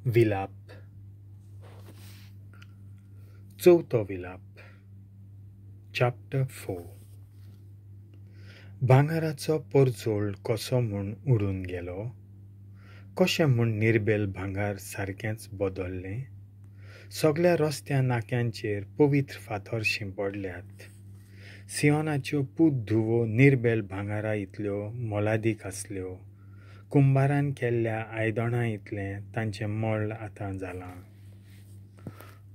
विलाप. चवथो विलाप, चॅप्टर 4. भांगराचो परजोळ कसो म्हूण उडून गेलो, कशें म्हूण निर्बेल भांगर सारकेंच बदल्लें. सगल्या रस्त्या नाक्यांचेर पवित्र फातर शिंपडल्यात. सियोनाच्यो पूत धुवो निर्बेल भांगरा इतल्यो मोलादीक आसल्यो. कुंभारान केल्ल्या आयदणां इतलें तांचें मोल आतां जालां.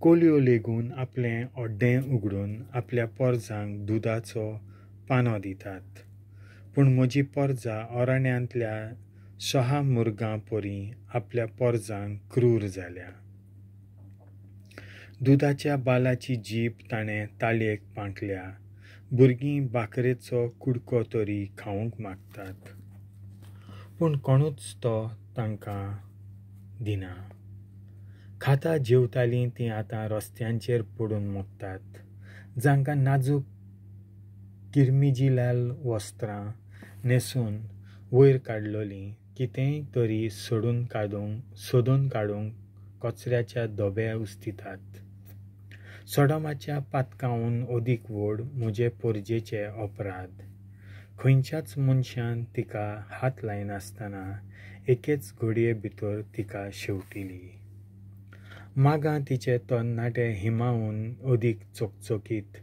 कोलयो लेगून आपलें अड्डें उगडून आपल्या पोरजांक दुदाचो पानो दितात. पूण म्हजी पोरजां अरण्यांतल्या शहामृगां परी आपल्या पोरजांक क्रूर जाल्या. दुदाच्या बालाची जीब ताणें ताळयेक पांकल्या. भुरगीं भाकरेचो कुडको तरी खावंक मागतात, पूण कोणूच तो तांकां दिना. खाता जेवतालीं तीं आतां रस्त्यांचेर पडून मोडटात. जांकां नाजूक किरमिजीलाल वस्त्रां न्हेसून वयर काडलोलीं कितेंय तरी सोदून काडूंक कचऱ्याच्या धोबे उस्तितात. सोडोमाच्या पातकावन अदीक व्हड म्हजे पोरजेचे अपराध. खंयच्याच मनशान तिका हात लायनासतना एकेच घडये भितर तिका शेंवटिली. मागां तिचे तरणाटे हिमाहून अदीक चकचकीत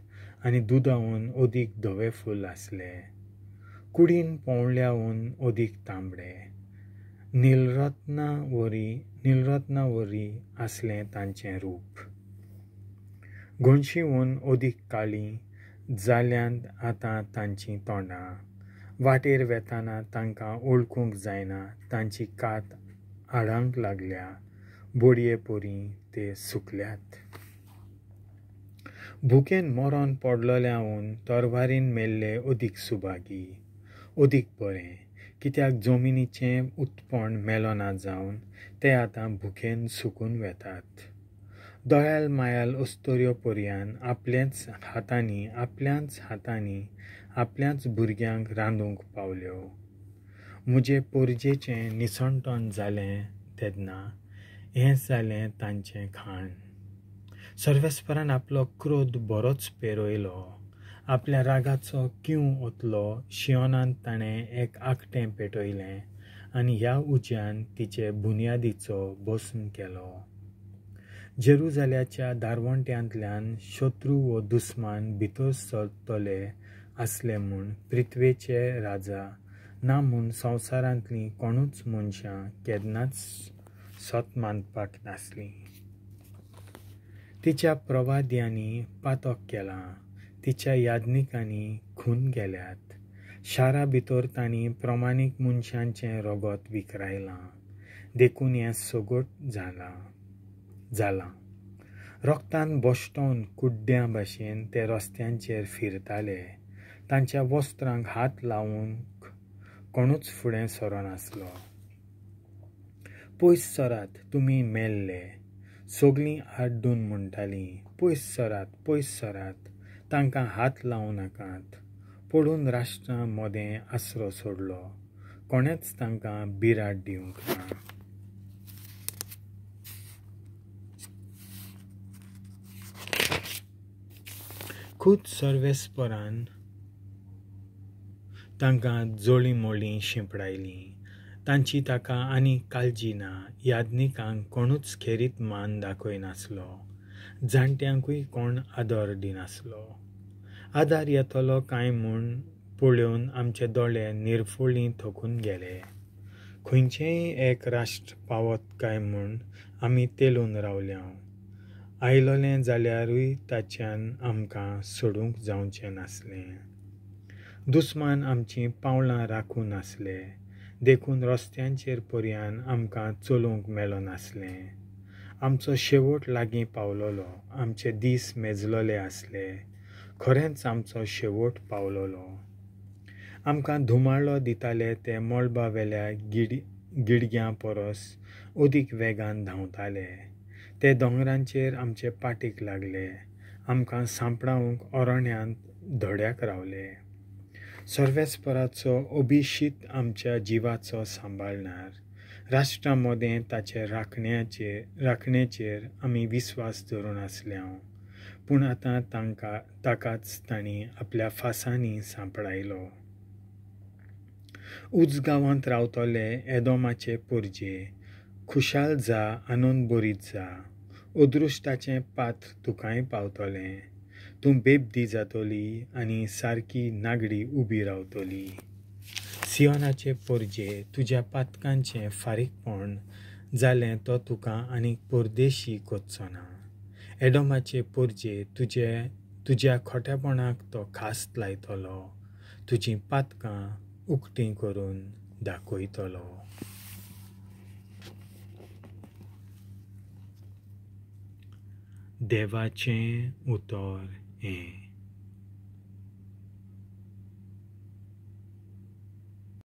आनी दुदाहून अदीक धवे फूल आसले. कुडीन पोंवळ्याहून अदीक तांबडे, निलरत्ना वरी आसलें तांचें रूप. गोंशीहून अदीक काळीं जाल्यांत आतां तांचीं तोंडां. वाटेर वेताना तांकां वळखूंक जायना. तांची कात हाडांक लागल्या. बोडये परी ते सुकल्यात. भुकेन मरोन पडलोल्याहून तरवारीन मेल्ले अदीक सुभागी, अदीक बरें. कित्याक जमिनीचें उत्पन्न मेलोना जावन ते आतां भुकेन सुकून वेतात. दयाल मायाल अस्तुऱ्यो पर्यान आपल्याच हातांनी आपल्याच भुरग्यांक रांदूंक पावल्यो. म्हजे पोरजेचें निसणटण जालें तेन्ना हें जालें तांचें खाण. सर्वेस्परान आपलो क्रोध बरोच पेरयलो. आपल्या रागाचो कीव ओतलो. शियोनांत ताणें एक आकटें पेटयलें आनी ह्या उज्यान तिचे बुन्यादीचो भस्म केलो. जेरुजाल्याच्या दारवंट्यांतल्यान शत्रू वो दुस्मान भितर सरतले आसले म्हूण पृथ्वेचे राजा ना म्हूण संवसारांतलीं कोणूच मनशां केन्नाच सत मानपाक नासलीं. तिच्या प्रवाद्यांनी पातक केलां. तिच्या याज्ञिकांनी खून केल्यात. शारा भितर तांणी प्रमाणीक मनशांचें रगत विकरायलां. देखून हें सगट जालां. रगतान बश्टोवन कुड्ड्यां भाशेन ते रस्त्यांचेर फिरताले. तांच्या वस्त्रांक हात लावंक कोणूच फुडें सरनासलो. पयस सरात तुमी मेल्ले, सगलीं आड्डून म्हणटालीं. पयस सरात, पयस सरात, तांकां हात लावं नाकात. पडून राष्ट्रां मदें आसरो सोडलो. कोणेंच तांकां बिराड दिवंक ना. खूद सर्वेस्परान तांकां जोळीं मोळीं शिंपडायलीं. तांची ताका आनी काळजी ना. याज्ञिकांक कोणूच खेरीत मान दाखयनासलो. जाणट्यांकूय कोण आदर दिनासलो. आदार येतलो कांय म्हूण पळोवन आमचे दोळे निरफळीं थकून गेले. खंयचेंय एक राष्ट्र पावत काय म्हूण आमी तेलून रावल्या. आयलोलें जाल्यारूय ताच्यान आमकां सोडूंक जावचें नासलें. दुस्मान आमचीं पावलां राखूं नासले. देखून रस्त्यांचेर पर्यान आमकां चलोवंक मेळनासलें. आमचो शेवट लागीं पावलोलो. आमचे दीस मेजलोले आसले. खरेंच आमचो शेवट पावलोलो. आमकां धुमाळो दिताले ते मळबा वेल्या गिडग्यां परस अदीक वेगान धांवताले. ते दोंगरांचेर आमचे पाटीक लागले. आमकां सांपडावंक अरण्यांत धड्याक रावले. सर्वेस्पराचो अभिशीत आमच्या जिवाचो सांबाळणार. राष्ट्रां मदें ताचे राखणेचेर आमी विस्वास धरून आसल्याव, पूण आतां तांकां ताकाच तांणी आपल्या फासांनी सांपडायलो. उच गांवांत रावतले एदोमाचे पोरजे, खुशाल जा, आनंद बरीत जा. अदृश्टाचें पात्र तुकाय पावतलें. तूं बेबदी जातली आनी सारकी नागडी उबी रावतली. सियोनाचे पोरजे, तुज्या पातकांचें फारीकपण जालें तो तुका आनीक परदेशी करचो ना. एडोमाचे पोरजे, तुज्या खोटेपणाक तो खास्त लायतलो, तुजीं पातकां उक्तीं करून दाखयतलो. देवाचें उतर हें.